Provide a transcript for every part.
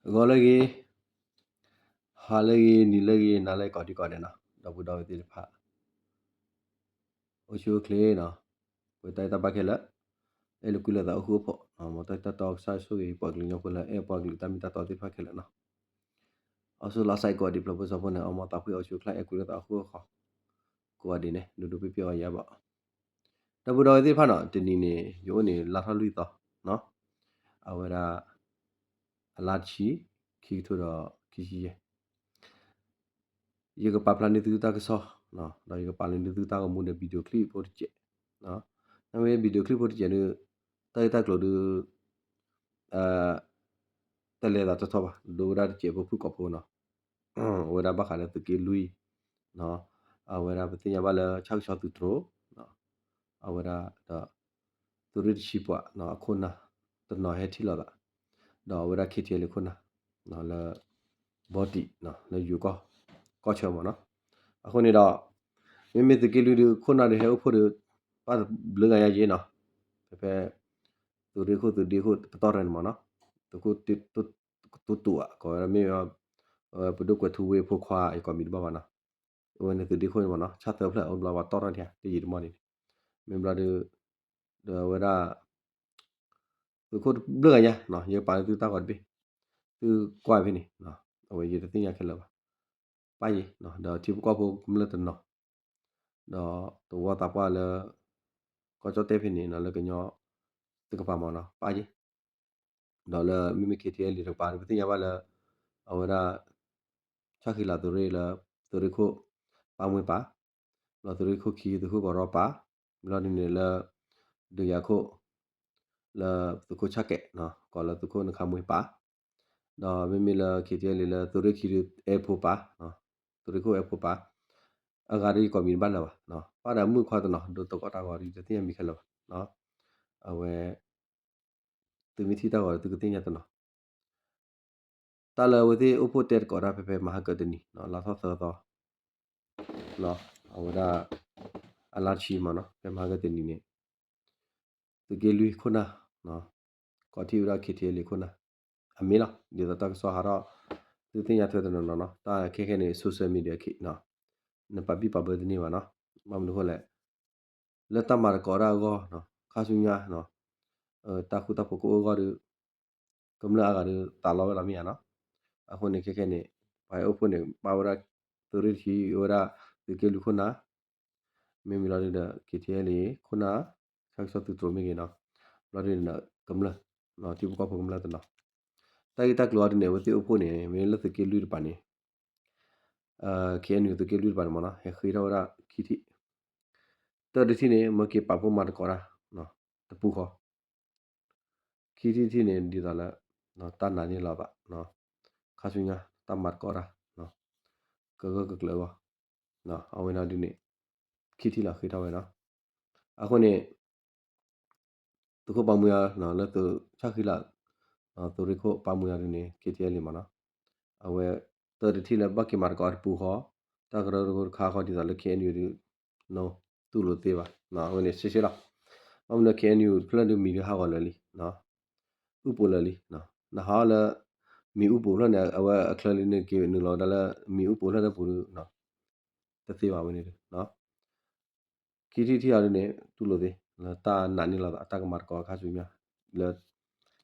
ဂီၤလၢအဂ့ၤ, ဟါလၢအဂ့ၤ, နံၤလၢအဂ့ၤ, နၤလၢအဂ့ၤ ကိးဒံကိးဒဲးနီၤ, ဒီပုၢ်ဒီဝဲၢ်သ့ၣ်တဖၣ် အိၣ်ဆူၣ်အိၣ်ချ့နီၤ, ပတၢ်အဲၣ်တၢ်ဘၣ်ခဲလၢာ်, အဲၣ်လိာ်ကွံလိာ်သးအိၣ်ဃူအိၣ်ဖိး, မ်တၢ်အဲၣ်တၢ်တီကစၢ်ဆိၣ်ဂ့ၤ ပှၤကလုာ်ကညီဖိလၢအဲၣ်ပှၤကလုာ်တၢ်မ့ၢ်တၢ်တီသ့ၣ်တဖၣ်ခဲလၢာ်နီၤ, အီၣ်ဆူၣ်လီၤစဲးကိးဒံး ဖျၢၣ်ဖိစီၤဖိန့ၣ် အီၣ်မီတၢ်ဖှံအီၣ်ဆူၣ်အိၣ်ချ့ အဲၣ်ကွံလိာ်သးအိၣ်ဃူအိၣ်ဖိး, ကိးဂၤဒဲးန့ၣ် ဒိၣ်ဒိၣ်ပှ့ၤပှ့ၤအီၤယၤဘၣ် ဒီပုၢ်ဒီဝဲၢ်သ့ၣ်တဖၣ်နီၤ, တနံၤန့ၣ် ယအိၣ်န့ၣ် လါထီၣ်လွံၢ်သီ, အဝဲဒၣ် အလါတဆံ, ခံကထိဒီးခံဆံယဲၢ်, ယကပာ်ဖျါန့ၢ်သုတၢ်ကစီၣ်, ဒီးယကပာ်လီၤန့ၢ်သုတၢ်ဂီၤမူဒီး video clip ဖိတစဲး, နမ့ၢ် video clip ဖိတစဲးဒီး တၢ်ဂ့ၢ်တၢ်ကျိၤဒီး တလဲၤသးထီထီဘၣ်, ဒိဝဲဒၣ်တစဲးဖိဖုၣ်ကိာ်ဖိနီၤ, အဝဲဒၣ်ဘၣ်ဃးလၢသုးက့လွံၢ်, အဝဲဒၣ်ပသ့ၣ်ညါဘၣ်လၢ ဆၣ်ကဆီသုးတြိၤ, အဝဲဒၣ်ဒီး သုးရ့ၣ်တဆံပှၤ အခိၣ်နၢ်တနီၤဟဲထံၣ်လိာ်သး, ဒီးအဝဲဒၣ် KTLA ခိၣ်နၢ် လၢ ဘီတံၣ် လၢယိၤကီၢ်ဆၢမ့ၢ်နီၤ, အဃိန့ၣ်ဒီး မ့မ့ၢ်သုးက့လွံၢ်ဒီး ခိၣ်နၢ်ဒီးဟဲအိၣ်ဖှိၣ်ဒီး ပၣ်ဘျုးဂၤညါယ့နီၤ, ဖဲဖဲ သုးရ့ၣ်ခိၣ်သုးဒ့ခိၣ်ကတီၢ်ရဲၣ်န့ၣ်မ့ၢ်နီၤ, သုးခိၣ် ကတိတူးဧါ ကိးဝဲဒၣ်မ့ၢ် ပဒိၣ်ကွဲးထူဝ့အဖိခွါ ယကိးမံၤတဘၣ်ဘၣ်နီၤ, အဝဲန့ၣ်သုးဒ့ခိၣ်န့ၣ်မ့ၢ်နီၤ, ဆၣ်သၢဖျၢၣ်အိၣ်ဘျီဘၣ်တီၢ်ထီၣ်ဒံးဧါ တယံာ်တမီၢ်ဒံးန့ၣ်, မ့ၢ်ဘျီဒီး ဒီးအဝဲဒၣ် သုးခိၣ်တဘျုးဂၤညါနီၤ, ယကပာ်လၢသုတၢ်ဂီၤတဘ့ၣ်, သုကွၢ်ဖဲန့ၣ်, အဝဲယတသ့ၣ်ညါခဲလၢာ်ဘၣ်, ပၣ်ယ့ၤ, ဒီးထံဖိကီၢ်ဖိကမျၢၢ်တနီၤ, ဒီးသဝီသးပှၢ်လၢ ကီၢ်ကၠီၣ်တဲၣ်ဖဲန့ၣ် လၢကညီတကပၤမ့ၢ်နီၤ ပၣ်ယ့ၤ, ဒီးလၢမ့မ့ၢ် KTLA တကပၤဒီး ပသ့ၣ်ညါဘၣ်လၢ အဝဲဒၣ် ဆၣ်ဃံလၤသုးရ့ၣ်လၢ သုးရ့ၣ်ခိၣ် ပၢ်မှ့ပၢ်, ဒီးသုးရ့ၣ်ခိၣ်ခံ သုးခိၣ်ကီးရီပၢ်, ဘျီဒ်န့ၣ်လၢ ဒုးယၤခိၣ် လၢသုးခိၣ်ဆၣ်ကဲး ကိးလၢသုးခိၣ်နခါမှ့ပၢ်, ဒီးမ့မ့ၢ်လၢ KTLA လၢသုးရ့ၣ်ခံဒီး အဲၣ်ဖိပၢ်, သုးရ့ၣ်ခိၣ်အဲၣ်ဖိပၢ်, အဂၤဒီးယကိးမံၤတဘၣ်လၢၤဘၣ်, ပၣ်ဒီးမုၣ်ခွါတနီၤ ဒိးသကိးတၢ်ဂီၤဒီး ယတသ့ၣ်ညါမံၤခဲလၢာ်ဘၣ်, အဝဲ သုမ့ၢ်ထံၣ်တၢ်ဂီၤဒီး သုကသ့ၣ်ညါတနီၤ, တၢ်လၢအဝဲသ့ၣ်အိၣ်ဖှိၣ်တဲသကိးတၢ်ဖဲဖဲမဟါကတနံၤ လါထီၣ်သၢသီ အဝဲဒၣ် အလါတဆံမ့ၢ်နီၤ ဖဲမဟါကတနံၤန့ၣ် သုးက့လွံၢ်ခိၣ်နၢ် ကိးထီၣ်ဝဲဒၣ် KTLA ခိၣ်နၢ် အမ့ၢ်လီၤ. ဒ်သိးတၢ်ကစီၣ်ဟးထီၣ် သုသ့ၣ်ညါထွဲတနီၤနီၤနီၤ တၢ်ခဲခဲန့ၣ် social media ခံနီၤ နပာ်ဘံၣ်ပာ်ဘၢတန့ၢ်ဘၣ်နီၤ. ဘၣ်မနုၤအဃိလဲၣ် လၢတၢ်မၤသကိးတၢ်အဂီၢ် ခါဆူညါ တၢ်ဃူတၢ်ဖိးကအိၣ်အဂီၢ်ဒီး ကမျၢၢ်အါဂၤဒီးသးလီဝဲလီၤမ့ၢ်ဧါနီၤ. အဃိန့ၣ်ခဲခဲန့ၣ် ပှၤဟဲအိၣ်ဖှိၣ်န့ၣ် ပၣ်ဝဲဒၣ် သုးရ့ၣ်တဆံ ဝဲဒၣ် သုးက့လွံၢ်ခိၣ်နၢ် မ့မ့ၢ်လီၤဒုးဒီး KTLA ခိၣ်နၢ် ဆၣ်ကဆီသုးတြိၤမ့ၢ်ဂ့ၤနီၤ ဘျီဒုးဒီးကမျၢၢ် ထံဖိကီၢ်ဖိကမျၢၢ်တနီၤ တၢ်ဂ့ၢ်တၢ်ကျိၤအံၤဒုးန့ၣ် အဝဲသ့ၣ်အိၣ်ဖှိၣ်န့ၣ် မ့ၢ်လၢသုးက့လွံၢ်တပၤန့ၣ် KNU သုးက့လွံၢ်တပၤန့ၣ်မ့ၢ်နီၤ ဟဲဃ့ထီၣ်ဝဲဒၣ်ခံထံၣ် တၢတထံၣ်န့ၣ် မၢက့ၤပာ်ဖှိၣ်မၤသကိးတၢ် တပူၤဃီ ခံထံၣ်တထံၣ်န့ၣ် ဒ်သိးလၢ တၢ်နာ်န့ၢ်လီၤဘၣ် ခါဆူညါ တၢ်မၤသကိးတၢ် ကဂၢၢ်ကကျၢၤအဂီၢ် အဝဲန့ၣ်ဒုးန့ၣ် ခံထံၣ်လီၤဃ့ထီၣ်ဝဲနီၤ. အဃိန့ၣ် သုးခိၣ်ပၢ်မှံအီၤ လၢသုးဆၣ်ဃံလၤ သုးရ့ၣ်ခိၣ်ပၢ်မှံအီၤဒုးန့ၣ် KTLA မ့ၢ်နီၤ အဝဲ တၢတထံၣ်လၢဘၣ်က့ၤမၤသကိးတပူၤဃီ တၢ်ကရၢကရိတခါဃီဒ်သိးလၢ KNU ဒုး တူၢ်လိာ်သ့ဘၣ် အဝဲန့ၣ်ရှဲရှဲလီၤ. ဘၣ်မနုၤ KNU တဖျၢၣ်ဒုးမံၤဒုးဟးဂီၤလၢာ်လံ အူၣ်ပိာ်လၢာ်လံ နဟးအီၤလၢ မံၤအူၣ်ပိာ်ဖျၢၣ်န့ၣ် အဝဲအချၢလံန့ၣ် က့ၤနုာ်လီၤဝဲဒၣ်လၢ မံၤအူၣ်ပိာ်ဖျၢၣ်တပူၤဒုး တသ့ဘၣ်ဝဲန့ၣ်ဒုး ခံထံၣ်တထံၣ်အံၤဒုးန့ၣ် တူၢ်လိာ်သ့ လၢတၢ်နာ်န့ၢ်လီၤသး တၢ်ကမၤသကိးခါဆူညါ လၢ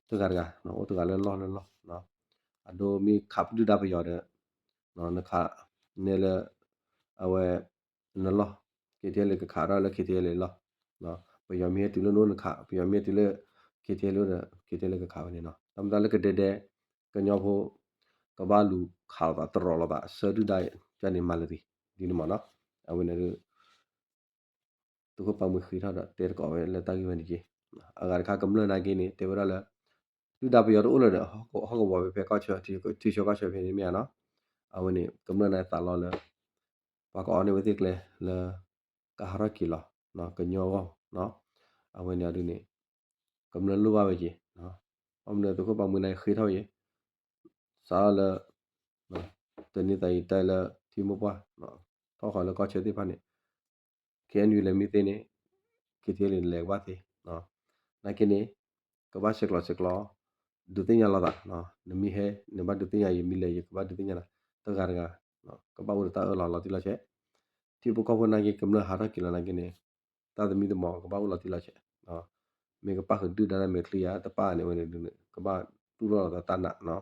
တဂၤတဂၤ အိၣ်တဂၤလၢလီၢ်လၢလီၢ် အဒိမ့ၢ်ခးဒုၣ်ဒါပယီၤဒီး နခးနဲလၢ အဝဲ နလီၢ် KTLA ကခးဒၣ်လၢ KTLA လီၢ် ပယီၤမ့ၢ်ဟဲတုၤလၢနအိၣ် နခး ပယီၤမ့ၢ်ဟဲတုၤလၢ KTLA ဒီး KTLA ကခးဝဲန့ၣ်နီၤ. တၢ်မတၤလၢကဒဲဒဲ ကညီဖိ ကဘၣ်လူၤခးလိာ်သး တရီးလိာ်သး ဆၢဒုၣ်ဒါ ကန့ၣ်မၤလၢာ်သ့ ဒ်န့ၣ်မ့ၢ်နီၤ. အဝဲန့ၣ်ဒုး သုးခိၣ်ပၢ်မှံဃ့ထီၣ်ဒီးတဲသကိးဝဲလၢတၢ်ဂ့ၢ်ဝဲန့ၣ်က့ အဂၤတခါကမျၢၢ်နာ်က့န့ၣ် တဲဝဲဒၣ်လၢ ဒုၣ်ဒါပယီၤတအိၣ်လၢၤဒီး ဟီၣ်ကဝီၤဖဲဖဲကီၢ်ဆၢ ထံဆၢကီၢ်ဆၢဖဲန့ၣ်မ့ၢ်ဧါနီၤ. အဝဲန့ၣ် ကမျၢၢ်နာ်သးလီလၢ ပှၤကအီၣ်န့ၢ်ဝဲသ့ၣ်ကျဲလၢ ကဟးထီၣ်က့ၤလီၤ ကညီအဂီၢ် အဝဲန့ၣ်အဒုးန့ၣ် ကမျၢၢ်လိၣ်ဘၣ်ဝဲက့ၤ ဘၣ်မနုၤသုးခိၣ်ပၢ်မှံနာ်က့ဃ့ထီၣ်ဝဲ စးထီၣ်လၢ တနံၤသးအံၤတဲလၢထံမိၢ်ပှၢ် ထီၣ်ဃီလၢကီၢ်ဆၢသ့ၣ်တဖၣ်န့ၣ် KNU လဲၤမ့ၢ်သ့န့ၣ် KTLA လဲၤကဘၣ်သ့ နာ်က့န့ၣ် ကဘၣ်ဆဲးကျိးဆဲးကျိး ဒုးသ့ၣ်ညါလိာ်သး, နမ့ၢ်ဟဲ နဘၣ်ဒုးသ့ၣ်ညါယမံၤလဲၣ် ယကဘၣ်ဒုးသ့ၣ်ညါနၤ, တဂၤတဂၤ ကဘၣ်အိၣ်ဒီးတၢ်အၢၣ်လီၤလီၤတံၢ်လီၤဆဲး, ထံဖိကီၢ်ဖိနာ်က့ ကမျၢၢ်ဟးထီၣ်က့ၤလီၤနာ်က့န့ၣ်, တၢ်သမံသမိးကဘၣ်အိၣ်လီၤတံၢ်လီၤဆဲး, မ့ၢ်ကပၣ်ဃုာ်ဒုၣ်ဒါတၢ်မဲာ်ချံဧါ တပၣ်န့ၣ်ဝဲန့ၣ်ဒုးန့ၣ် ကဘၣ်တူၢ်လိာ်လီၤသးတၢ်နာ်,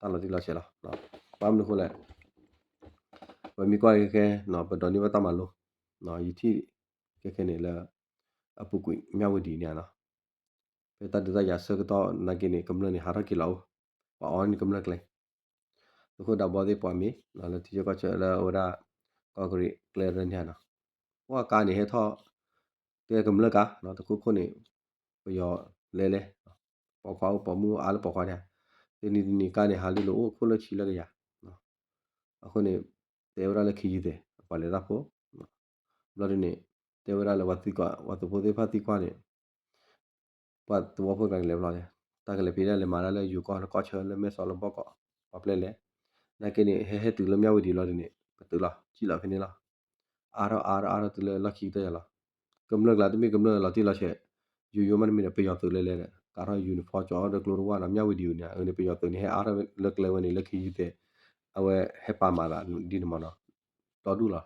တၢ်လီၤတံၢ်လီၤဆဲးလီၤ. ဘၣ်မနုၤအဃိလဲၣ်, ပမ့ၢ်ကွၢ်ခဲခဲ ပဒိးန့ၢ်ဘၣ်တၢ်မၤလိ, ယထံၣ်ခဲခဲန့ၣ်လၢ အပူၤကွံာ်မၠၣ်ဝတံၤန့ၣ်နီၤ, ဖဲတၢ်ဒုးတၢ်ယၤဆၢကတီၢ်နာ်က့န့ၣ် ကမျၢၢ်န့ၣ် ဟးထီၣ်က့ၤလီၤအိၣ်, ပှၤအီၣ်န့ၢ်ကမျၢၢ်ကျဲ, သုးခိၣ်ဒးဘီသ့ၣ်ပှၤမ့ၢ် လၢထံဆၢကီၢ်ဆၢလၢအဝဲဒၣ် ကီၢ်ကရံၣ်ကျဲရၢန့ၣ်နီၤ, ပှၤကါန့ၣ်ဟဲထီၣ် တဲကမျၢၢ်ကါ တခိၣ်ခိၣ်န့ၣ် ပယီၤလဲၤလဲၤ, ပိာ်ခွါအိၣ်ပိာ်မုၣ်အိၣ်အါလၢပိာ်ခွါန့ၣ်, တနံၤတနံၤကါန့ၣ် ဟးလံလီၤအိၣ်ခိၣ်လၢဆံလၢကယၤ, အဃိန့ၣ် တဲဝဲဒၣ်လၢခ့ယုၢ်သဲး ပှၤလဲၤတၢ်ဖိ, ဘျီဒ်န့ၣ် တဲဝဲဒၣ်လၢပှၤသံကွၢ် ပှၤသုးဖိသ့ၣ်တဖၣ်သံကွၢ်န့ၣ် ပှၤသဝီဖိတဂၤကလဲၤဘျီန့ၣ်, တၢ်ကလဲၤဖံးဒၣ်လဲၤမၤတၢ်လၢယိၤကီၢ်လၢကီၢ်ဆၢလၢမဲၢ်ဆီးလၢဘီၣ်ကီး, ပှၤပျဲလဲၤ, နာ်က့န့ၣ် ဟဲဟဲတုၤလၢမၠၣ်ဝတံၤလီၤဒ်န့ၣ် ပတုၤလီၤ ကံၣ်လီၤဖဲန့ၣ်လီၤ. အါထီၣ်အါထီၣ်အါထီၣ်တုၤလၢလီၢ်ခံကတၢၢ်ယၤလီၤ. ကမျၢၢ်ကျါတမ့ၢ်ကမျၢၢ်လီၤတံၢ်လီၤဆဲး, ယိယိမ့တမ့ၢ်ဒီး ပယီၤသုးလဲၤလဲၤဒီး ကးထီၣ် uniform ကၠီအီၣ်ဒီးကျိတဝၢ်နီၤ, မၠၣ်ဝတံၤန့ၣ် အဝဲန့ၣ် ပယီၤသုးန့ၣ် ဟဲအါထီၣ်လၢကျဲဝဲန့ၣ် လၢခ့ယုၢ်သဲး အဝဲဟဲပာ်မၤသးဒ်န့ၣ်မးနီၤ, ဒီဒူၣ်လီၤ.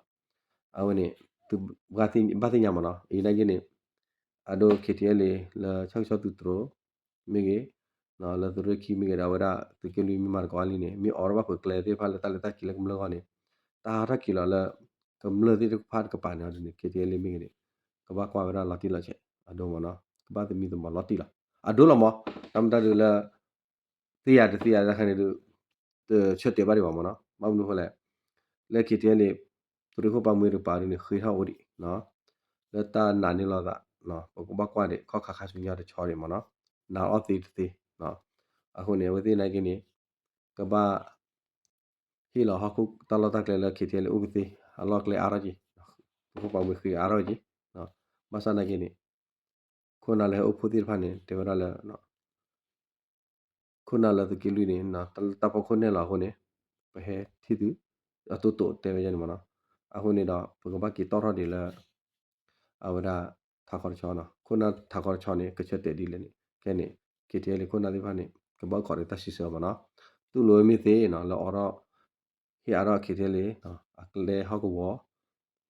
အဝဲန့ၣ် သုဘၣ်သ့ၣ်ညါမးနီၤ, အံၤနာ်က့န့ၣ် အဒိ KTLA လၢဆၣ်ကဆီသုးတြိၤ မ့ၢ်ဂ့ၤ, လၢသုးရ့ၣ်ခံမ့ၢ်ဂ့ၤဒီး အဝဲဒၣ်သုးက့လွံၢ်မ့ၢ်မၤသကိးလံန့ၣ် မ့ၢ်အိးထီၣ်ဘၣ်ဖုးကျဲသ့ၣ်တဖၣ်လၢတၢ်လဲၤတၢ်က့ၤလၢကမျၢၢ်ဂီၢ်န့ၣ်, တၢ်ဟးထီၣ်က့ၤလီၤလၢ ကမျၢၢ်သ့ၣ်တဖၣ်တကပၤန့ၣ်ဒ်န့ၣ် KTLA မ့ၢ်ဂ့ၤန့ၣ် ကဘၣ်ကွၢ်ဝဲဒၣ်လီၤတံၢ်လီၤဆဲး အဒိမးနီၤ, ကဘၣ်သမံသမိးလီၤတံၢ်လီၤ. အဒိလီၤမး, တၢ်မတၤဒုးလၢ သ့ယၤတသ့ယၤတခါန့ၣ်ဒုး တဆၢတဲာ်ဘၣ်ဒံးဘၣ်မးနီၤ, ဘၣ်မနုၤအဃိလဲၣ်, လၢ KTLA သုးရ့ၣ်ခိၣ်ပာ်မှဲတကပၤဒ်န့ၣ် ဃ့ထီၣ်အိၣ်ဒံး လၢတၢ်နာ်န့ၢ်လိာ်သး, ပကဘၣ်ကွၢ်ဒံး ခီၣ်ခါခါဆူညါတဆီဒံးမးနီၤ, နာ်အီၣ်သ့တသ့, အဃိန့ၣ် အဝဲသ့ၣ်နာ်က့န့ၣ် ကဘၣ် ဟ့ၣ်လီၤဟီၣ်ခိၣ်တၢ်လီၢ်တၢ်ကျဲလၢ KTLA အိၣ်ကသ့, အလီၢ်ကျဲအါထီၣ်က့ၤ, သုးခိၣ်ပာ်မှဲဃ့အါထီၣ်က့ၤ, ဘၣ်ဆၣ်နာ်က့န့ၣ် ခိၣ်နၢ်လၢဟဲအိၣ်ဖှိၣ်သ့ၣ်တဖၣ်န့ၣ် တဲဝဲဒၣ်လၢ ခိၣ်နၢ်လၢသုးက့လွံၢ်န့ၣ် တၢ်ဖီခိၣ်နဲၣ်လီၤအဃိန့ၣ် ပဟဲထံၣ်သု အတိၢ်တိၢ်တဲဝဲဒ်န့ၣ်မးနီၤ, အဃိန့ၣ်ဒီး ပကဘၣ်က့ၤတီၣ်ထီၣ်ဒံးလၢ အဝဲဒၣ်ထးခီတဆီနီၤ, ခိၣ်နၢ်ထးခီတဆီန့ၣ် ကဆၢတဲာ်ဒ်လဲၣ်န့ၣ် ခဲန့ၣ် KTLA ခိၣ်နၢ်သ့ၣ်တဖၣ်န့ၣ် ကဘၣ်အိၣ်ခိးဒီးတၢ်စံးဆၢမးနီၤ, တူၢ်လိာ်ဝဲမ့ၢ်သ့နီၤ လၢအိးထီၣ် ဟ့ၣ်အါထီၣ် KTLA အကျဲဟီၣ်ကဝီၤ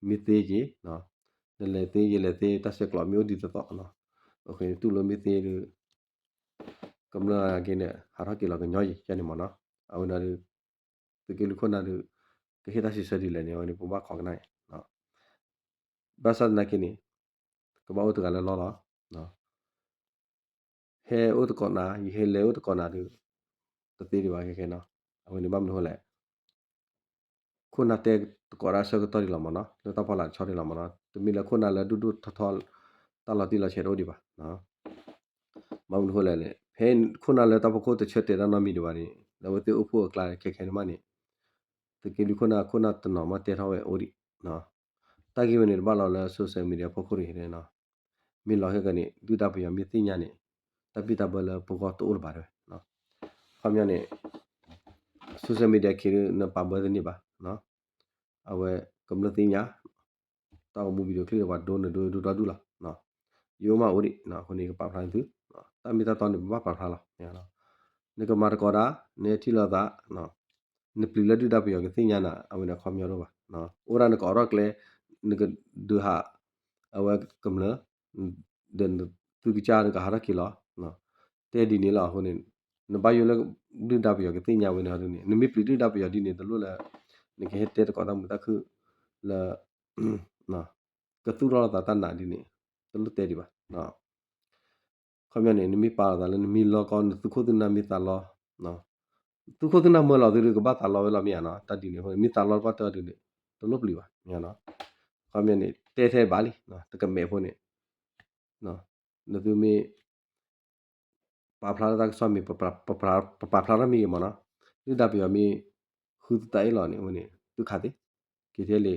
မ့ၢ်သ့က့ၤ နလဲၤသ့ ယလဲၤသ့ တၢ်ဆဲးကျိးမ့ၢ်အိၣ်ဒံးတသီနီၤ, တူၢ်လိာ်မ့ၢ်သ့ဒုး ကမျၢၢ်အဂ့ၢ်န့ၣ် ဟးထီၣ်က့ၤလီၤကညီယံၤန့ၣ်မးနီၤ, အဝဲန့ၣ်ဒုး သုးက့လွံၢ်ခိၣ်နၢ်ဒုး ကဟ့ၣ်တၢ်စံးဆၢဒ်လဲၣ်န့ၣ် အဝဲန့ၣ် ပဘၣ်ခိးကနၣ်အံၤ, ဘၣ်ဆၣ်သနာ်က့န့ၣ် ကဘၣ်အိၣ်တဂၤလၢလီၢ်လီၤ ဟဲအိၣ်တကိးနၤ ယဟဲလဲၤအိၣ်တကိးနၤဒုး တသ့ဒံးဘၣ်ခဲခဲနီၤ, အဝဲန့ၣ်ဘၣ်မနုၤအဃိလဲၣ် ခိၣ်နၢ်တဲသကိးတၢ်ဆၢကတီၢ်ဒံးလီၤမးနီၤ, လၢတၢ်ဖီလာ်တဆီဒံးလီၤမးနီၤ, တမ့ၢ်လၢခိၣ်နၢ်လၢဒိၣ်ဒိၣ်ထီထီ တၢ်လီၤတံၢ်လီၤဆဲးတအိၣ်ဒံးဘၣ်, ဘၣ်မနုၤအဃိလဲၣ်န့ၣ် ဖဲခိၣ်နၢ်လၢတၢ်ဖီခိၣ်တဆၢတဲာ်တၢ်နီတမံၤဒံးဘၣ်န့ၣ် လၢအဝဲသ့ၣ်အိၣ်ဖှိၣ်အကျါခဲခဲန့ၣ်မးန့ၣ် သုးက့လွံၢ်ခိၣ်နၢ် ခိၣ်နၢ်တနီၤမးတဲထီၣ်ဝဲအိၣ်ဒံး တၢ်ဂ့ၢ်ဝဲန့ၣ် တဘၣ်လီၤလၢ social media ဖီခိၣ်တဂ့ၤန့ၣ်, မ့ၢ်လီၤခဲကန့ၣ် ဒုၣ်ဒါပယီၤမ့ၢ်သ့ၣ်ညါန့ၣ် တၢ်ဘံၣ်တၢ်ဘၢလၢပဂီၢ်တအိၣ်လၢၤဘၣ်တဲဝဲ, ခီပညီန့ၣ် social media ခံဒုး နပာ်ဘၢသန့ၢ်ဘၣ်, အဝဲကမျၢၢ်သ့ၣ်ညါ တၢ်အိၣ်မူ video clip ဒီးပှၤဒိနဒိဒိၣ်ဒိၣ်လီၤ, ယအိၣ်မးအိၣ်ဒံး အဃိန့ၣ် ယကပာ်ဖျါန့ၢ်သု, တၢ်မ့ၢ်တၢ်တီန့ၣ် ပဘၣ်ပာ်ဖျါလီၤ, နကမၤသကိးတၢ် နဟဲထံၣ်လိာ်သး နပျံၤလၢဒုၣ်ဒါပယီၤကသ့ၣ်ညါနၤ အဝဲန့ၣ်ခီပညီတအိ၁ဘၣ်, အိၣ်ဒၣ်နကအိးထီၣ်ကျဲ နကဒုးဟး အဝဲကမျၢၢ် ဒီးသုကစၢ်ဒီးကဟးထီၣ်က့ၤလီၤ, တဲဒ်န့ၣ်လီၤအဃိန့ၣ် နဘၣ်ယိၣ်လၢဒုၣ်ဒါပယီၤကသ့ၣ်ညါဝဲန့ၣ်ဒ်န့ၣ် နမ့ၢ်ပျံၤဒုၣ်ဒါပယီၤဒ်န့ၣ် တလိၣ်လၢ နကဟဲတဲသကိးတၢ်မုာ်တၢ်ခုၣ်လၢ ကသူၣ်ထီၣ်လိာ်သးတၢ်နာ်ဒ်န့ၣ် တလိၣ်တဲဒံးဘၣ်, ခီပညီန့ၣ် နမ့ၢ်ပာ်လီၤသးလၢနမ့ၢ်လီၢ်ကီၢ် နသုးခိၣ်သုးနၢ်မ့ၢ်သးလီ သုးခိၣ်သုးနၢ်မၢလီၤသုဒုးကဘၣ်သးလီဝဲလီၤမ့ၢ်ဧါနီၤ, တၢ်ဒ်န့ၣ်အဃိန့ၣ် မ့ၢ်သးလီတပှၢ်တၢၢ်ဒုးန့ၣ် တလိၣ်ပျံၤဘၣ်မ့ၢ်ဧါနီၤ, ခီပညီန့ၣ် တဲထဲဘၣ်လံ တကမဲာ်ဖိန့ၣ် နသုမ့ၢ် ပာ်ဖျါထီၣ်တၢ်ကစီၣ်မ့ၢ် ပပာ်ဖျါထီၣ်မ့ၢ်ဂ့ၤမ့ၢ်နီၤ, ဒုၣ်ဒါပယီၤမ့ၢ် ဃုသတးအ့ၣ်လီၤန့ၣ် အဝဲန့ၣ် သုခးသ့, က့ၤထဲလံ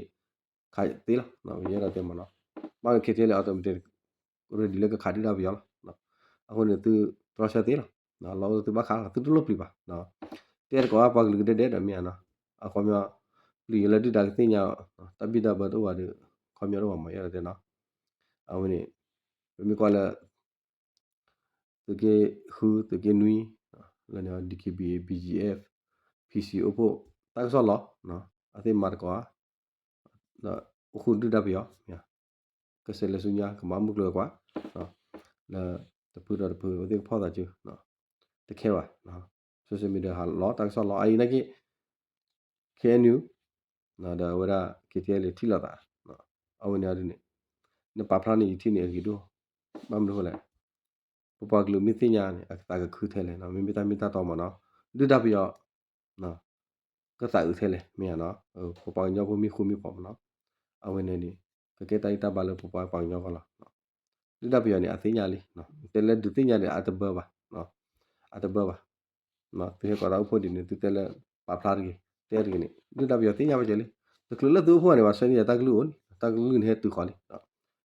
ခးသ့လီၤ, ယအဲၣ်ဒိးတဲမ့ၢ်နီၤ, ဘၣ်က့ၤထဲလံ automatic ready လၢကခးဒုၣ်ဒါပယီၤလီၤ, အဃိန့ၣ် သုတြီဆၢသ့လီၤ, လီၤအိၣ်သုဘၣ်ခးလီၤ သုတလိၣ်ပျံၤဘၣ်, တဲသကိးပှၤကလုာ်ကဒဲကဒဲဒီးမ့ၢ်ဧါနီၤ, အခီပညီ ပျံၤလၢဒုၣ်ဒါကသ့ၣ်ညါ တၢ်ဘံၣ်တၢ်ဘၢတအိၣ်ဘၣ်ဒီး ခီပညီတအိၣ်ဘၣ်မ့ၢ် ယအဲၣ်ဒိးတဲနီၤ, အဝဲန့ၣ် ပမ့ၢ်ကွၢ်လၢ သုးက့ဃု သုးက့နွံ လၢန့ၣ် DKBA BGF PC အိၣ်ဖှိၣ် တၢ်ကစီၣ်လီၤ, အသ့ၣ်မၤသကိးဧါ, ဒီးအိၣ်ဃုာ်ဒုၣ်ဒါပယီၤ, ကစဲးလဲၤဆူညါ ကမၤမုၢ်ကျိၤဝဲၤကွာ်, လၢတဖုဒီးတဖု အဝဲသ့ၣ်ကဖီၣ်သးစု, တခဲဘၣ်, social media ဟးလီၤ တၢ်ကစီၣ်လီၤ အအံၤနာ်က့ KNU ဒီးအဝဲဒၣ် KTLA ထံၣ်လိာ်သး, အဝဲန့ၣ်ဒ်န့ၣ် နပာ်ဖျါန့ၣ် ယထံၣ်န့ၣ်အဂ့ၤဒိၣ်, ဘၣ်မနုၤအဃိလဲၣ်, ပပှၤကလုာ်မ့ၢ်သ့ၣ်ညါန့ၣ် အသးကခုထဲလဲၣ်, မ့မ့ၢ်တၢ်မ့ၢ်တၢ်တီမ့ၢ်နီၤ, ဒုၣ်ဒါပယီၤ ကသးအုးထဲလဲၣ် မ့ၢ်ဧါနီၤ, ပပှၤကညီဖိမ့ၢ်ဃူမ့ၢ်ဖိးမ့ၢ်နီၤ, အဝဲန့ၣ်န့ၣ် ကကဲတၢ်ဂံၢ်တၢ်ဘါလၢပပှၤကညီအဂီၢ်လီၤ. ဒုၣ်ဒါပယီၤန့ၣ် အသ့ၣ်ညါလံ, တဲလၢဒုးသ့ၣ်ညါန့ၣ် အတဘၢဘၣ်, အတဘၢဘၣ်, သုဟဲကိးတၢ်အိၣ်ဖှိၣ်ဒ်န့ၣ် သုတဲလၢ ပာ်ဖျါတဂ့ၤ တဲတဂ့ၤန့ၣ် ဒုၣ်ဒါပယီၤသ့ၣ်ညါဘၣ်ကဲလံ, တချုးလၢသုအိၣ်ဖှိၣ်န့ၣ် ဘၣ်ဆၢန့ၣ်ယတၢ်ကလုၢ်အိၣ်လံ, တၢ်ကလုၢ်န့ၣ်ဟဲတုၤဃီၤလံ,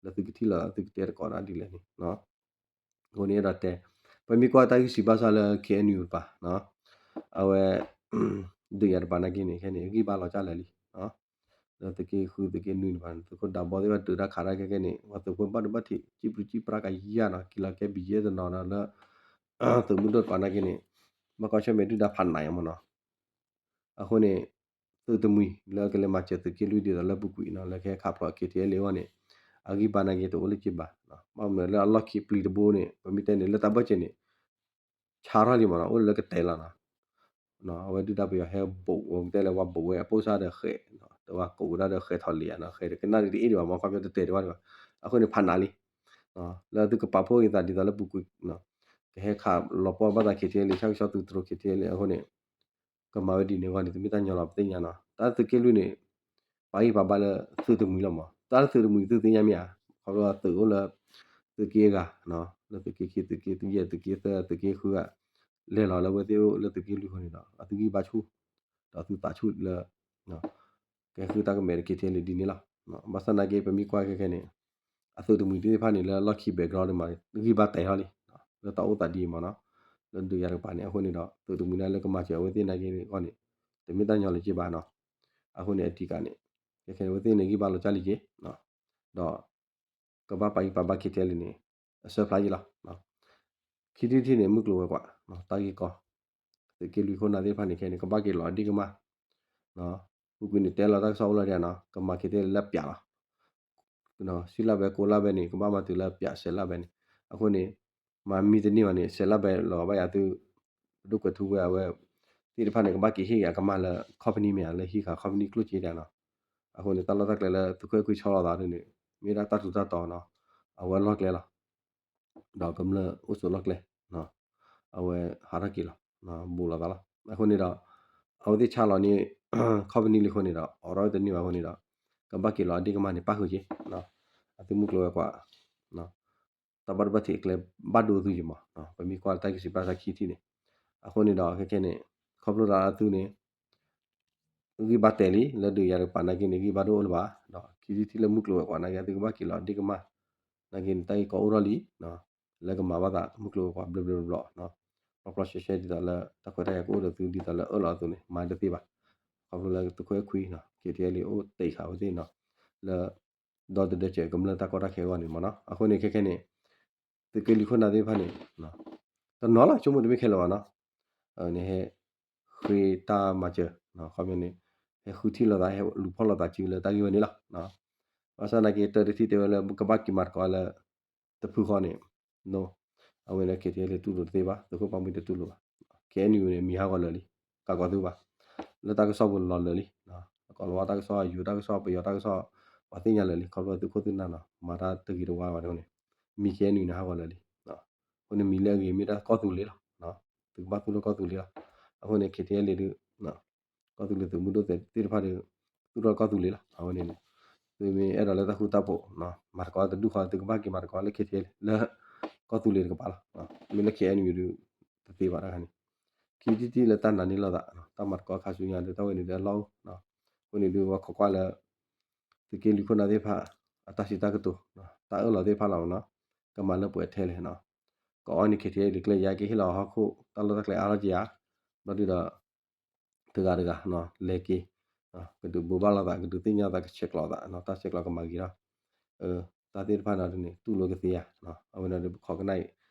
လၢသုကထံၣ်လိာ်သး သုကတဲသကိးတၢ်ဒ်လဲၣ်န့ၣ် အဃိန့ၣ်အဲၣ်ဒိးတဲ, ပမ့ၢ်ကွၢ်တၢ်ဂံၢ်စံးဘၣ်စၢ်လၢ KNU တပၤ, အဝဲ ဒုးယၤတပၤနာ်က့န့ၣ် ခဲန့ၣ် ဂံၢ်ဘါလီၤကၢ်လၢာ်လံ, လၢသုးက့ဃု သုးက့နွံတပၤန့ၣ် သုးခိၣ်ဒးဘီသ့ၣ်တဖၣ်ဒုးတၢ်ခးတၢ်ခဲခဲန့ၣ် ပှၤသုးဖိဘၣ်ဒိဘၣ်ထံး စံၣ်ပျူၤစံၣ်ပြါကယၤနီၤ က့ၤလီၤကဲဘံယဲၢ်တနီၤဒီးလၢ သုးမုၢ်ဒိၣ်တပၤနာ်က့န့ၣ် ဘၣ်ကွၢ်ဆၢၣ်မဲာ်ဒုၣ်ဒါဖးနးအံၤမ့ၢ်နီၤ အဃိန့ၣ် သုးတမှံၤလၢကလဲၤမၤစၢၤသုးက့လွံၢ်ဒ်သိးလၢပူၤကွံာ်နီၤ လၢကဟဲခးဖျိး KTLA အဂီၢ်န့ၣ် အဂံၢ်ဘါနာ်က့တအိၣ်လၢၤဘၣ်, ဘၣ်မနုၤလၢအလီၢ်ခံပျံၤတဘိန့ၣ် ပမ့ၢ်တဲန့ၣ် လၢတၢ်ဘၢၣ်စၢၤန့ၣ် ဆါထီၣ်လံမ့ၢ်နီၤ အိၣ်လၢကတဲာ်လီၤနီၤ, အဝဲဒုၣ်ဒါပယီၤဟဲဘူး ပကတဲလၢပှၤဘူးဝဲအပိၢ်စၢ်ဒီးဃဲး, တဝဲကိးကဒါဒီးဃဲးထီၣ်လံဧါနီၤ ဃဲးတကနၣ်ဒ်တအ့ၣ်ဒံးဘၣ်မ့ၢ် ခီပညီတတဲာ်ဒံးဘၣ်, အဃိန့ၣ်ဖးနးလံ, လၢသုကပာ်ဖှိၣ်က့ၤသးဒ်သိးလၢပူၤကွံာ် ကဟဲခးလီၤပှီၢ်ဘၣ်သး KTLA ဆၣ်ကဆီသုးတြိၤ KTLA အဃိန့ၣ် ကမၤဝဲဒ်န့ၣ်အဂီၢ်န့ၣ် တမ့ၢ်တၢ်ညီလီၤ ပသ့ၣ်ညါနီၤ တၢ်သုးက့လွံၢ်န့ၣ် ပှၤဂံၢ်ပှၤဘါလၢသုးတမှံၤလီၤမး တၢ်သုးတမှံၤသုသ့ၣ်ညါမ့ၢ်ဧါ, ခီဖျိသုးအိၣ်လၢ သုးက့အဂၤ, လၢသုးက့ခံ သုးက့ယဲၢ် သုးက့သၢ သုးက့ဃုဂၤ လဲၤလီၤလၢအဝဲသ့ၣ်အိၣ်လၢသုးက့လွံၢ်အဃိန့ၣ်ဒီး အသုဂံၢ်ဘါဆူၣ် ဒီးသုသးဆူၣ်လၢ ကဟဲဃုတၢ်ကမဲာ်တက့ၤထဲလံဒ်န့ၣ်လီၤ. ဘၣ်ဆၣ်နာ်က့ ပမ့ၢ်ကွၢ်ခဲခဲန့ၣ် အသုးတမှံၤသ့ၣ်တဖၣ်န့ၣ် လၢလီၢ်ခံ background ဒ်မး ဂံၢ်ဘါတဲာ်ထီၣ်လံ, လၢတၢ်အိၣ်သးဒ်အံၤမးနီၤ, လၢဒုးယၤတကပၤန့ၣ် အဃိန့ၣ်ဒီး သုးတမှံၤန့ၣ်လၢကမၤစၢၤအဝဲသ့ၣ်နာ်က့အဂီၢ်န့ၣ် တမ့ၢ်တၢ်ညီလၢၤဘၣ်နီၤ, အဃိန့ၣ်အတံၤကးန့ၣ် ခဲခဲန့ၣ် အဝဲသ့ၣ်န့ၣ်ဂံၢ်ဘါလီၤကၢ်လံက့ၤ ဒီး ကဘၣ်ပာ်ဂံၢ်ပာ်ဘါ KTLA န့ၣ် အဆၢဖျါယံၤလီၤ. ခံထံၣ်တထံၣ်န့ၣ် မုၢ်ကျိၤဝဲၤကွာ် တၢ်ဂ့ၢ်ကီ သုးက့လွံၢ်ခိၣ်နၢ်သ့ၣ်တဖၣ်န့ၣ် ခဲန့ၣ် ကဘၣ်က့ၤလီၤအဒ့ၣ်ကမၢ်, ပူၤကွံာ်န့ၣ် တဲလီၤတၢ်ကစီၣ်အိၣ်လီၤဒံးနီၤ ကမၤ KTLA လၢပျးလီၤ, ဆံလါဘဲ ကိးလါဘဲန့ၣ် ကဘၣ်မၤတုၤလၢပျး ဆယ်လါဘဲန့ၣ်, အဃိန့ၣ် မၤမံတန့ၢ်ဘၣ်န့ၣ် ဆယ်လါဘဲလီၤဘၣ်ယၤသု ဒိၣ်ကွဲးထူဝဲအဝဲ သ့ၣ်တဖၣ်န့ၣ် ကဘၣ်က့ၤဟ့ၣ်က့ၤအကမၢ်လၢ company မ့ၢ်ဧါ လၢဟံးဃာ် company ကျိၣ်စ့ဒံးနီၤ, အဃိန့ၣ် တၢ်လီၢ်တၢ်ကျဲလၢသုးခိၣ်အဲၣ်ခွံဆီလီၤသးဒ်န့ၣ် မ့ၢ်ဒၣ်တၢ်ထူးတၢ်တီၤနီၤ, အဝဲလီၢ်ကျဲလီၤ ဒီးကမျၢၢ်အိၣ်ဆိးလီၢ်ကျဲ, အဝဲဟးထီၣ်က့ၤလီၤ, ဘူးလိာ်သးလီၤ. အဃိန့ၣ်ဒီး အဝဲသ့ၣ်ဆါလီၤန့ၢ် company လံအဃိန့ၣ်ဒီး အိးထီၣ်တန့ၢ်ဘၣ်အဃိန့ၣ်ဒီး ကဘၣ်က့ၤလီၤအဒ့ၣ်ကမၢ်န့ၣ် ပၣ်ဃုာ်က့ၤ, အသုမုၢ်ကျိၤဝဲၤကွာ် တၢ်ဘၣ်ဒိဘၣ်ထံးအကျဲဘၣ်ဒိသုယံၤမး, ပမ့ၢ်ကွၢ်တၢ်ဂံၢ်စံးဘၣ်စၢ်ခံထံၣ်န့ၣ်, အဃိန့ၣ်ဒီးခဲခဲန့ၣ် ခီဖျိလၢအသုန့ၣ် ဂံၢ်ဘါတဲာ်လံ လၢဒုးယၤတကပၤနာ်က့န့ၣ် ဂံၢ်ဘါတအိၣ်လၢၤဘၣ်, ဒီးခံထံၣ်တထံၣ်လၢမုၢ်ကျိၤဝဲၤကွာ်နာ်က့ အသုကဘၣ်က့ၤလီၤအဒ့ၣ်ကမၢ်, နာ်က့န့ၣ် တၢ်ဂ့ၢ်ကီအိၣ်ထီၣ်လံ, လၢကမၤဘၣ်သးမုၢ်ကျိၤဝဲၤကွာ်ဘျီဘျီဘျီ, ပျီပျီရှဲရှဲဒ်သိးလၢ တၢ်ခွဲးတၢ်ယာ်ကအိၣ်ဒီးသုဒ်သိးလၢအၢၣ်လီၤအသိးန့ၣ် မၤတသ့ဘၣ်, ခီဖျိလၢသုးခိၣ်အဲၣ်ခွံနီၤ KTLA အိၣ်တ့ၢ်ဃာ်ဝဲသ့ၣ်နီၤ, လၢ ဒီသဒၢစၢၤကမျၢၢ်တၢ်ကီတၢ်ခဲအဂီၢ်န့ၣ်မးနီၤ, အဃိန့ၣ်ခဲခဲန့ၣ် သုးက့လွံၢ်ခိၣ်နၢ်သ့ၣ်တဖၣ်န့ၣ် တနီၤလီၤ ဆိကမိၣ်တမ့ၢ်ခဲလၢာ်ဘၣ်နီၤ, န့ၣ်ဟဲ ဃ့တၢ်မၤစၢၤ, ခီပညီန့ၣ် ဟဲဃုထံၣ်လိာ်သး ဟဲလူၤဖီၣ်လိာ်သးစုလၢတၢ်ဂ့ၢ်ဝဲန့ၣ်လီၤ. ဘၣ်ဆၣ်နာ်က့ တၢ်တထံၣ်တဲဝဲလၢ ကဘၣ်က့ၤမၤသကိးလၢ တဖုဃီန့ၣ် အဝဲန့ၣ် KTLA တူၢ်လိာ်တသ့ဘၣ်, သုးခိၣ်ပၣ်မူၣ်တတူၢ်လိာ်ဘၣ်, KNU န့ၣ် မံၤဟးဂီၤလၢာ်လံ, ကးကီးသုဘၣ်, လၢတၢ်ကစီၣ်ပူၤလီၤလၢာ်လံ, ကီၢ်လီၤဝါတၢ်ကစီၣ် ယိၤတၢ်ကစီၣ် ပယီၤတၢ်ကစီၣ် ပှၤသ့ၣ်ညါလၢာ်လံ, ခီဖျိသုးခိၣ်သုးနၢ်နီၤ မၤတၢ်တဂ့ၤတဝါဘၣ်အဃိန့ၣ် မံၤ KNU န့ၣ် ဟးဂီၤလၢာ်လံ, အဃိန့ၣ်မံၤလၢအဂ့ၤမ့ၢ်ဒၣ်ကီၢ်သူလ့ၤလီၤ, သုကဘၣ်သူၣ်ထီၣ်ကီၢ်သူလ့ၤလီၤ, အဃိန့ၣ် KTLA ဒုး ကီၢ်သူလ့ၤသုးမုၢ်ဒိၣ်သ့ၣ်တဖၣ်ဒီး သူၣ်ထီၣ်ကီၢ်သူလ့ၤလီၤ, အဝဲန့ၣ် သုမ့ၢ်အဲၣ်ဒိးလၢတၢ်ဃူတၢ်ဖိး မၤသကိးတဒူၣ်ဃီ သုကဘၣ်က့ၤမၤသကိးလၢ KTLA လၢ ကီၢ်သူလ့ၤတကပၤလီၤ, မ့ၢ်လၢ KNU ဒုး တသ့ဘၣ်တခါန့ၣ်, ခံထံၣ်တထံၣ်လၢတၢ်နာ်န့ၢ်လိာ်သး တၢ်မၤသကိးခါဆူညါဒုး တၢ်ဝဲန့ၣ်ဒုးအလီၢ်အိၣ်, အဃိန့ၣ်ဒုး ပခိးကွၢ်လၢ သုးက့လွံၢ်ခိၣ်နၢ်သ့ၣ်တဖၣ် အတၢ်စံးတၢ်ကတိၤ တၢ်အၢၣ်လီၤသ့ၣ်တဖၣ်လီၤနီၤ, ကမၤလၢပှဲၤထဲလဲၣ်နီၤ, ကအီၣ်န့ၣ် KTLA ဒုးကျဲယါက့ၤဟ့ၣ်လီၤဟီၣ်ခိၣ် တၢ်လီၢ်တၢ်ကျဲအါထီၣ်က့ၤဧါ, ဘျီဒုးဒီး တဂၤတဂၤ လဲၤက့ၤ ကဒုးဘိးဘၣ်လိာ်သး ကဒုးသ့ၣ်ညါသး ကဆဲးကျိးသး တၢ်ဆဲးကျိးကမၤဂ့ၤထီၣ်, တၢ်သ့ၣ်တဖၣ်န့ၣ် တူၢ်လိာ်ကသ့ဧါ, အဝဲန့ၣ်ဒုးပခိးကနၣ်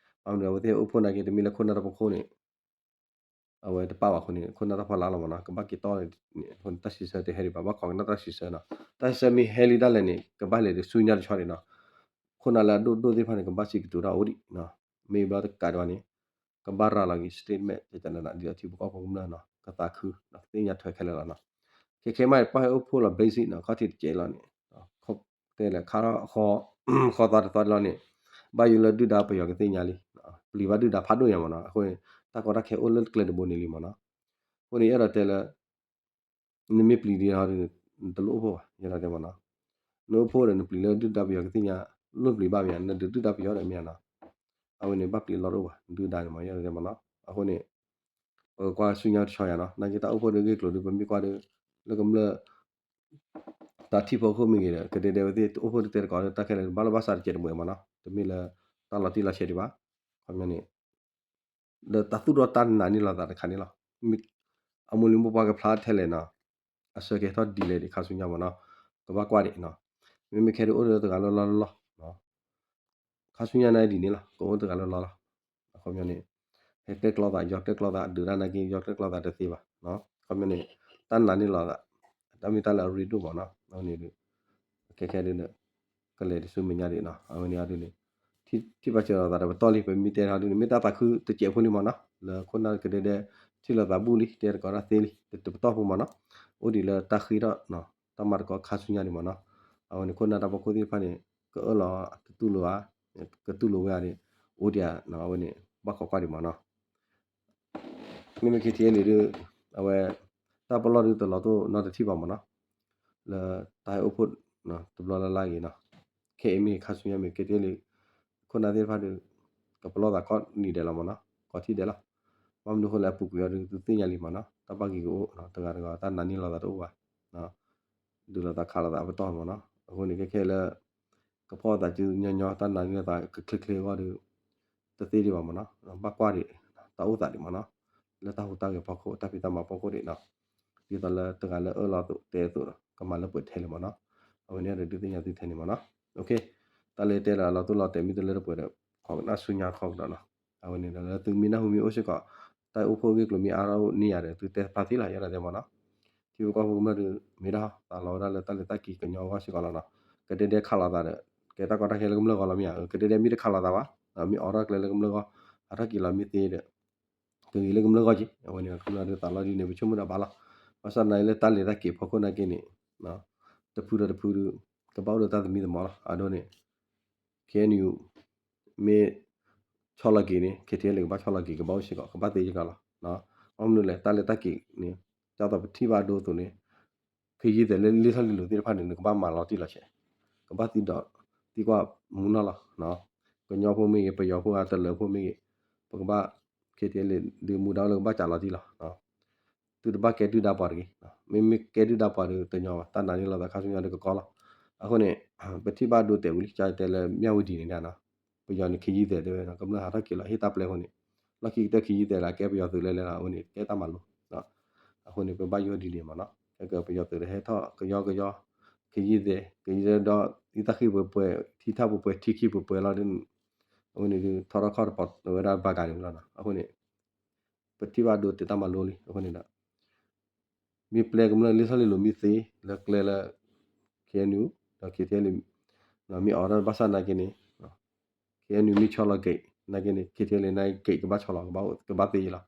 အံၤ, ဘၣ်မနုၤအဝဲသ့ၣ်အိၣ်ဖှိၣ်နာ်က့ တမ့ၢ်လၢခိၣ်နၢ်တပခိၣ်န့ၣ် အဝဲတပာ်ဘၣ်အဃိန့ၣ် ခိၣ်နၢ်တၢ်ဖီလာ်လီၤမ့ၢ်နီၤ, ကဘၣ်က့ၤတီၢ်န့ၣ် အဃိန့ၣ် တၢ်စံးဆၢတဟဲဒံးဘၣ်, ဘၣ်ခိးကနၣ်တၢ်စံးဆၢနီၤ, တၢ်စံးဆၢမ့ၢ်ဟဲလံဒၣ်လဲာ်န့ၣ် ကဘၣ်လဲၤဒီးဆူညါတဆီဒံးနီၤ, ခိၣ်နၢ်လၢအဒိၣ်ဒိၣ်သ့ၣ်တဖၣ်န့ၣ် ကဘၣ်စံးကတိၤတၢ်အိၣ်ဒံး, မ့ၢ်ဘျီတကးဒံးဘၣ်န့ၣ် ကဘၣ်ရၤလီၤက့ၤ statement တနၤနၤ ဒ်သိးထံဖိကီၢ်ဖိကမျၢၢ်နီၤ ကသးခု ကသ့ၣ်ညါထွဲခဲလၢာ်လီၤနီၤ, ခဲခဲမး ပှၤဟဲအိၣ်ဖှိၣ်လီၤ basic နီၤ ခီၣ်ထံးတကဲးလီၤန့ၣ် တဲလၢခါထီၣ် ဃီသီတသီလီၤန့ၣ် ဘၣ်ယိၣ်လၢဒုၣ်ဒါပယီၤကသ့ၣ်ညါလံ, ပျံၤဘၣ်ဒုၣ်ဒါဖးဒိၣ်ညါမ့ၢ်နီၤ, အဃိန့ၣ် တၢ်ကီတၢ်ခဲအိၣ်လၢကျဲတဘိန့ၣ်လံမ့ၢ်နီၤ, အဃိန့ၣ် ယအဲၣ်ဒိးတဲလၢ နမ့ၢ်ပျံၤဒံးဟီဒ်န့ၣ် နတလိၣ်အိၣ်ဖှိၣ်ဘၣ် ယအဲၣ်ဒိးတဲမ့ၢ်နီၤ, နအိၣ်ဖှိၣ်ဒီးနပျံၤလၢဒုၣ်ဒါပယီၤကသ့ၣ်ညါ လိၣ်ပျံၤဘၣ်မ့ၢ်ဧါ နဒုးဒုၣ်ဒါပယီၤဒီးမ့ၢ်ဧါနီၤ, အဝဲန့ၣ်ဘၣ်ပျံၤလီၢ်တအိၣ်ဘၣ် ဒုၣ်ဒါန့ၣ်မ့ၢ် ယအဲၣ်ဒိးတဲမ့ၢ်နီၤ, အဃိန့ၣ် ပကကွၢ်ဆူညါတဆီယါနီၤ, နာ်က့တၢ်အိၣ်ဖှိၣ်ဒီးဂ့ၢ်ကျိၤဒီး ပမ့ၢ်ကွၢ်ဒီး လၢကမျၢၢ် တၢ်ထံၣ်ဖိအခိၣ်မ့ၢ်ဂ့ၤဒီး ကဒဲဒဲဝဲသ့ၣ် အိၣ်ဖှိၣ်တတဲတကိးလၢတၢ်ခဲလၢာ် ဘၣ်လီၢ်ဘၣ်စးတကဲးတမှဲၤမ့ၢ်နီၤ, တမ့ၢ်လၢ တၢ်လီၤတံၢ်လီၤဆဲးဒံးဘၣ်, ခီပညီန့ၣ် ဒီးတၢ်သူၣ်ထီၣ်တၢ်နာ်န့ၢ်လိာ်သးတခါန့ၣ်လီၤ, အမိၢ်လံၤမိၢ်ပှၢ်ကဖျါထဲလဲၣ်နီၤ, အဆၢကဟဲထီၣ်ဒ်လဲၣ်ဒံးခါဆူညါမ့ၢ်နီၤ, ကဘၣ်ကွၢ်ဒံးနီၤ, မ့မ့ၢ်ခဲဒုးအိၣ်ဒီးတဂၤလၢလီၢ်လီၢ် ခါဆူညါန့ၣ်ဒ်န့ၣ်လီၤ ကအိၣ်တဂၤလၢလီၢ်လီၢ်, အခီပညီန့ၣ် ဟဲကျဲၣ်ကျီသး ယီၤကျဲၣ်ကျီသး ဒုးတၢ်နာ်က့ ယီၤကျဲၣ်ကျီသးတသ့ဘၣ်, အခီပညီန့ၣ် တၢ်နာ်န့ၢ်လိာ်သး တၢ်မ့ၢ်တၢ်လၢအရ့ဒိၣ်မ့ၢ်နီၤ, အဝဲန့ၣ်ဒုး ခဲခဲဒုး ကလဲၤတဆူမဲာ်ညါဒံးနီၤ, အဝဲန့ၣ်အဒုးန့ၣ် ထံၣ်ဘၣ်စၢၤလိာ်သးဒီးပတီၢ်လံ ပမ့ၢ်တဲထီၣ်ဒုးန့ၣ် မ့ၢ်တၢ်သးခုတစဲးဖိလံမ့ၢ်နီၤ, လၢခိၣ်နၢ်ကဒဲဒဲ ထံၣ်လိာ်သးဘူၣ်လံ တဲတကိးတၢ်သ့လံ တပတီၢ်ဖိမ့ၢ်နီၤ, အိၣ်ဒံးလၢတၢ်ဃ့ထီၣ် တၢ်မၤသကိးခါဆူညါဒံးမ့ၢ်နီၤ, အဝဲန့ၣ်ခိၣ်နၢ်တၢ်ဖီခိၣ်သ့ၣ်တဖၣ်န့ၣ် ကအၢၣ်လီၤတတူၢ်လိာ်ဧါ, ကတူၢ်လိာ်ဝဲဧါန့ၣ် အိၣ်ဒံးဧါ, အဝဲန့ၣ် ဘၣ်ခိးကွၢ်ဒံးမ့ၢ်နီၤ မ့မ့ၢ် KTLA ဒုး အဝဲ တၢ်ပလီၢ်ဒုးတလီၤတိၢ်နီတထံၣ်ဘၣ်မ့ၢ်နီၤ, လၢတၢ်ဟဲအိၣ်ဖှိၣ် တဘျီလၢ်လၢ်ဂ့ၤနီၤ, ခဲအံၤမ့ၢ်ခါဆူညါမ့ၢ် KTLA ခိၣ်နၢ်သ့ၣ်တဖၣ်ဒုး ကပလီၢ်သးကိးနံၤဒဲးလီၤမ့ၢ်နီၤ, ကိးထံၣ်ဒဲးလီၤ, ဘၣ်မနုၤအဃိလဲၣ်အပူၤကွံာ်အီၤဒုး သုသ့ၣ်ညါလံမ့ၢ်နီၤ, တၢ်ဘၣ်ဂ့ၤကအိၣ် တဂၤတဂၤတၢ်နာ်န့ၢ်လိာ်သးတအိၣ်ဘၣ် ဒုးလိာ်သးခးလိာ်သးအပတီၢ်မ့ၢ်နီၤ, အဃိန့ၣ် ခဲခဲလၢ ကဖီၣ်သးစုညီညီ တၢ်နာ်န့ၢ်လိာ်သးကချ့ချ့အဂီၢ်ဒီး တသ့ဒံးဘၣ်မ့ၢ်နီၤ, ဘၣ်ကွၢ်ဒံး တၢ်အိၣ်သးဒံးမ့ၢ်နီၤ, လၢတၢ်ဟူးတၢ်ဂဲၤဖီခိၣ် တၢ်ဖံးတၢ်မၤဖီခိၣ်ဒံးနီၤ, ဒ်သိးလၢတဂၤလၢအၢၣ်လီၤအသိးတဲအသိးဒီး ကမၤလၢပှဲၤထဲလဲၣ်မ့ၢ်နီၤ, အဝဲန့ၣ်ဒီးဒုးသ့ၣ်ညါသုထဲန့ၣ်မ့ၢ်နီၤ, တၢ်လၢတဲလီၤလီၤတိၢ်လီၤတဲာ်မ့ၢ်တလၢတပှဲၤဒီး ခိးကနၣ်ဆူညါခီကဒီးနီၤ, အဝဲန့ၣ်ဒီးလၢသုမ့ၢ်နၢ်ဟူမ့ၢ်အိၣ်စ့ၢ်ကီး တၢ်အိၣ်ဖှိၣ်ဂ့ၢ်ကျိၤမ့ၢ်အါထီၣ်န့ၢ်ယၤဒီး သုတဲဖျါသ့လီၤ ယဲဒၣ်တဲမ့ၢ်နီၤ, ထံဖိကီၢ်ဖိကမျၢၢ်ဒီး မ့ၢ်ဒၣ်တၢ်လီၤဝဲဒၣ်လၢတၢ်လဲၤတၢ်က့ၤကညီအဂီၢ်စ့ၢ်ကီးလီၤနီၤ, ကဒဲဒဲခးလိာ်သးဒီး ကဲတၢ်ကီတၢ်ခဲလၢကမျၢၢ်ဂီၢ်လီၤမ့ၢ်ဧါ, ကဒဲဒဲမ့ၢ်တခးလိာ်သးဘၣ်, မ့ၢ်အိးထီၣ်ကျဲလၢကမျၢၢ်ဂီၢ် ဟးထီၣ်က့ၤလီၤမ့ၢ်သ့ဒီး ကဂ့ၤလၢကမျၢၢ်ဂီၢ်က့ၤ, အဝဲန့ၣ် ကမျၢၢ်ဒုးသးလီၤဒ်န့ၣ် ပဆိကမိၣ်ဒီးဘၣ်လီၤ, ဘၣ်ဆၣ်သနာ်က့လၢတၢ်လဲၤတၢ်က့ၤဖီခိၣ်နာ်က့န့ၣ် တဖုဒီးတဖုဒုး ကဘၣ်အိၣ်ဒီးတၢ်သမံသမိးလီၤ, အဒိန့ၣ် KNU မ့ၢ်ဆီလီၤက့ၤန့ၣ် KTLA ကဘၣ်ဆီလီၤက့ၤ ကဘၣ်အိၣ်စ့ၢ်ကီး ကဘၣ်သ့စ့ၢ်ကီးလီၤ, ဘၣ်မနုၤလဲၣ် တၢ်လဲၤတၢ်က့ၤန့ၣ် ဒ်သိးပထံၣ်ဘၣ်ဒိအသိးန့ၣ် ခ့ယုၢ်သဲးလၢလံာ်ထီၣ်လံာ်လီၤသ့ၣ်တဖၣ်န့ၣ် နကဘၣ်မၤလီၤတံၢ်လီၤဆဲး, ကဘၣ်သံဒီးသံကွၢ်မူနီၢ်လီၤ, ကညီဖိမ့ၢ်ဂ့ၤ ပယီၤဖိဂ့ၤ တလၢၤဖိမ့ၢ်ဂ့ၤ, ပကဘၣ် KTLA ဒုးမူဒါအိၣ်လၢကဘၣ်ကးလီၤတံၢ်လီၤ သုတဘၣ်ကဲဒုၣ်ဒါပှၤတဂ့ၤ, မ့မ့ၢ်ကဲဒုၣ်ဒါပှၤဒီးတညီဘၣ်, တၢ်နာ်န့ၢ်လိာ်သးခါဆူညါဒီးကကီလီၤ, အဃိန့ၣ် ပထံၣ်ဘၣ်ဒိတဲာ်ဝံၤလံ ကတဲလၢမၠၣ်ဝတံၤန့ၣ်ဒၣ်နီၤ, ပယီၤန့ၣ်ခ့ယုၢ်သဲးတဲဝဲနီၤ ကမျၢၢ်ဟးထီၣ်က့ၤလီၤဟ့ၣ်တၢ်ပျဲအဃိန့ၣ်, လီၢ်ခံကတၢၢ်ခ့ယုၢ်သဲးလၢကဲပယီၤသုးလဲၤလဲၤလီၤ အဝဲန့ၣ်ကဲတၢ်မၤလိ, အဃိန့ၣ် ပဘၣ်ယိၣ်ဒ်န့ၣ်မ့ၢ်နီၤ, ကဲကပယီၤသုးဒီးဟဲထီၣ်ကယီကယီ, ခ့ယုၢ်သဲး ကယုၢ်ဒီး အံသၣ်ဃံၣ်ပှဲၤပှဲၤ ထံထၣ်ပှဲၤပှဲၤ ထံခံပှဲၤပှဲၤလီၤဒ်န့ၣ်, အဝဲန့ၣ်ဒုး ထီထီၣ်ခီၣ်တပီၤဝဲဒၣ်ဘၣ်ကးန့ၣ်လီၤနီၤ, အဃိန့ၣ် ပထံၣ်ဘၣ်ဒိတဲာ်တၢ်မၤလိလံ အဃိန့ၣ်ဒီး မ့ၢ်ပျဲကမျၢၢ်လံာ်ထီၣ်လံာ်လီၤမ့ၢ်သ့လၢကျဲလၢ KNU ဒီး KTLA မ့ၢ်အိးထီၣ်ဘၣ်ဆၣ်နာ်က့န့ၣ် KNU မ့ၢ်ဆီလီၤက့ၤနာ်က့န့ၣ် KTLA နာ်က့ကဘၣ်ဆီလီၤ ကဘၣ်သ့လီၤ,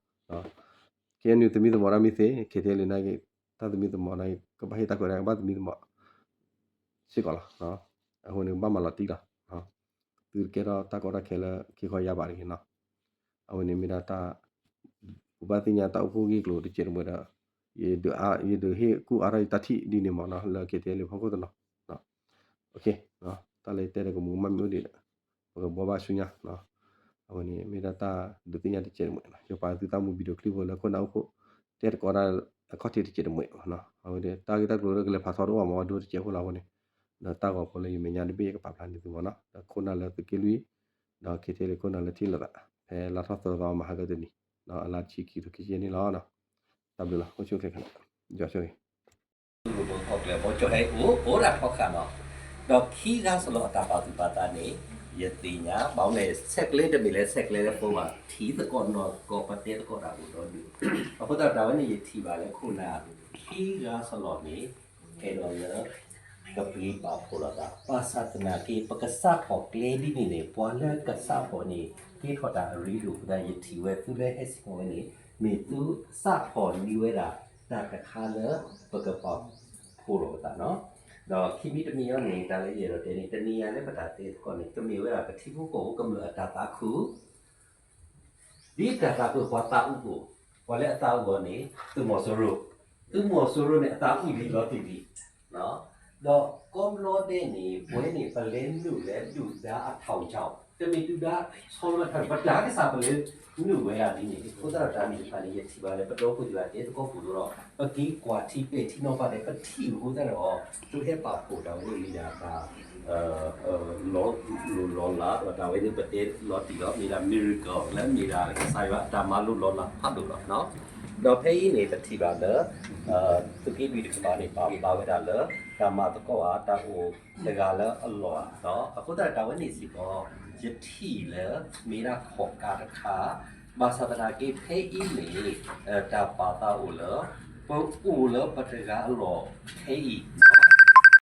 KNU သမံသမိးတၢ်မ့ၢ်သ့ KTLA နာ်က့ တၢ်သမံသမိးနာ်က့ ကဘၣ်ဟ့ၣ်တၢ်ခွဲးတၢ်ယာ် ကဘၣ်သမံသမိး စ့ၢ်ကီးလီၤ, အဃိန့ၣ် ကဘၣ်မၤလီၤတံၢ်လီၤ, သုတကဲထီၣ်တၢ်ကီတၢ်ခဲလၢခံခီယါဘၣ်တဂ့ၤနီၤ, အဝဲန့ၣ်မ့ၢ်ဒၣ်တၢ် ပဘၣ်သ့ၣ်ညါတၢ်အိၣ်ဖှိၣ်ဂ့ၢ်ကျိၤတစဲးတမှဲၤဒီး ယဒုးဟ့ၣ်ကူၣ်အါထီၣ်ယတၢ်ထံၣ်ဒ်န့ၣ်မ့ၢ်နီၤ လၢ KTLA ဖီခိၣ်တနီၤ, တၢ်လၢယတဲဒီးကမူးကမၣ်မ့ၢ်အိၣ်ဒံးဒီး ပကဘှီဘၣ်ဆူညါ, အဝဲန့ၣ်မ့ၢ်ဒၣ်တၢ်ဒုးသ့ၣ်ညါတစဲးတမှဲၤနီၤ ယပာ်သုတၢ်မူ video clip ဖိလၢခိၣ်နၢ်အိၣ်ဖှိၣ် တဲတကိးဒၣ်အခီၣ်ထံးတစဲးတမှဲၤနီၤ အဝဲဒၣ်တၢ်ဂ့ၢ်တၢ်ကျိၤလၢကလဲၤဖးထီတအိၣ်ဘၣ်မ့ၢ်အဒိတစဲးဖိလီၤအဃိန့ၣ်, ဒီးတၢ်ဂီၤဖိလၢယမဲာ်ညါတဘ့ၣ်ယကပာ်ဖျါန့ၢ်သုမ့ၢ်နီၤ ဒီးခိၣ်နၢ်လၢသုးက့လွံၢ်, ဒီး KTLA ခိၣ်နၢ်လၢထံၣ်လိာ်သး ဖဲလါထီၣ်သၢသီမဟါကတနံၤ, ဒီးအလါတဆံခံထိခံဆံယဲၢ်နံၣ်လီၤ. တၢ်ဘျုးလီၤ အိၣ်ဆူၣ်အိၣ်ချ့ခဲလၢာ်, ယွၤဆိၣ်ဂ့ၤ လူၤပိာ်ခီၣ်ကျဲၤဘီကၠီၣ်ဟဲအိၣ်အိၣ်ဒၣ်ထီဃာ်လီၤ. ဒီးခံဂၤစလီၤအတၢ်ပာ်သူၣ်ပာ်သးန့ၣ် ယသ့ၣ်ညါ ဘၣ်မ့ၢ်ဆဲးကျဲတမ့ၢ်လၢဆဲးကျဲလၢဖိဘၣ် ထံသကိးနီၢ်သကိး ပတဲသကိးတၢ်အိၣ်ဒီးဒုး, အဃိသတးဒီး တၢ်ဝဲန့ၣ်ယထံၣ်ဘၣ်လၢခိၣ်နၢ် ခံဂၤစလီၤန့ၣ် အဲၣ်ဒိးလၢ ကပှ့ၤပာ်ဖှိၣ်လိာ်သး ဘၣ်ဆၣ်သနာ်က့ ပကစးထီၣ်ကျဲဒ်န့ၣ်န့ၣ် ပှၤလၢကစးထီၣ်န့ၣ် ကဲထီၣ်တၢ်အရ့ဒိၣ်အဃိသတး ယထံၣ်ဝဲသုလၢဟဲစ့ၢ်ကီးဝဲန့ၣ် မ့ၢ်သုစးထီၣ်လံဝဲဒၣ် တၢ်တခါလၢ ပကပာ်ဖှိၣ်လိာ်ပသးနီၤ. ဒီးခံမံၤတမံၤအံၤန့ၣ် တၢ်လၢယအဲၣ်ဒိးတဲန့ၣ် တနံၤအံၤလၢပတၢ်တဲသကိးန့ၣ် ကမ့ၢ်ဝဲဒၣ်ပထံဖိကီၢ်ဖိကမျၢၢ်အတၢ်သးခု ဒ်တၢ်သးခုပှၤသးအုးအိၣ်, ပှၤလၢအသးအုးအီၤန့ၣ် သုးမီၤစိရိၤ, သုးမီၤစိရိၤန့ၣ် အသးအုးလံလီၤတံၢ်လံ. ဒီးကိးဘျီဒဲးန့ၣ် ပဝဲန့ၣ် ပလဲၤနုာ်လၢဒုၣ်ဒါအထောင်ချောက်, တမ့ၢ်ဒုၣ်ဒါဆီလီၤထါ ပတၢ်ကစၢ်ပလဲၤနုာ်ဝဲဒၣ်ဒ်န့ၣ် အဃိသတးဒီးတၢ်န့ၣ်တဖၣ်န့ၣ် ယထံၣ်ဘၣ်လၢပဒီပုၢ်ဝဲၢ်သ့ၣ်တဖၣ်တဲသကိးပူၤဒီး ပက့ၤကွၢ်ထံပဲာ်ထံနီၤဖးဒီး ပထံၣ်အဃိသတးဒီး သုဟဲပာ်ဖှိၣ်တၢ်ဝဲန့ၣ်မ့ၢ်ဒၣ်တၢ် လိၤလီၤလး ဒီးတၢ်ဝဲန့ၣ်ပတဲလီၤတံၢ်လီၤ မ့ၢ်ဒၣ် miracle လၢမ့ၢ်ဒၣ်ကစၢ်ယွၤအတၢ်မၤလိၤလီၤလးဖးဒိၣ်လီၤ. ဒီးဖဲအံၤန့ၣ် ပထံၣ်ဘၣ်လၢ သုးက့လွံၢ်တကပၤန့ၣ် ပာ်ဖျါဝဲဒၣ်လၢ တၢ်မၤသကိးဧါ တၢ်အိၣ်တဂၤလၢအလီၢ်ဧါ. အဃိသတးတၢ်ဝဲန့ၣ်စ့ၢ်ကီး ယထံၣ်လၢ မ့ၢ်ဒၣ်ခီၣ်ကါတခါ ဘၣ်ဆၣ်သနာ်က့ ဖဲအံၤန့ၣ် တၢ်ပာ်သးအိၣ်လၢ ပအိၣ်လၢပတဂၤအလီၢ်ဖဲအံၤ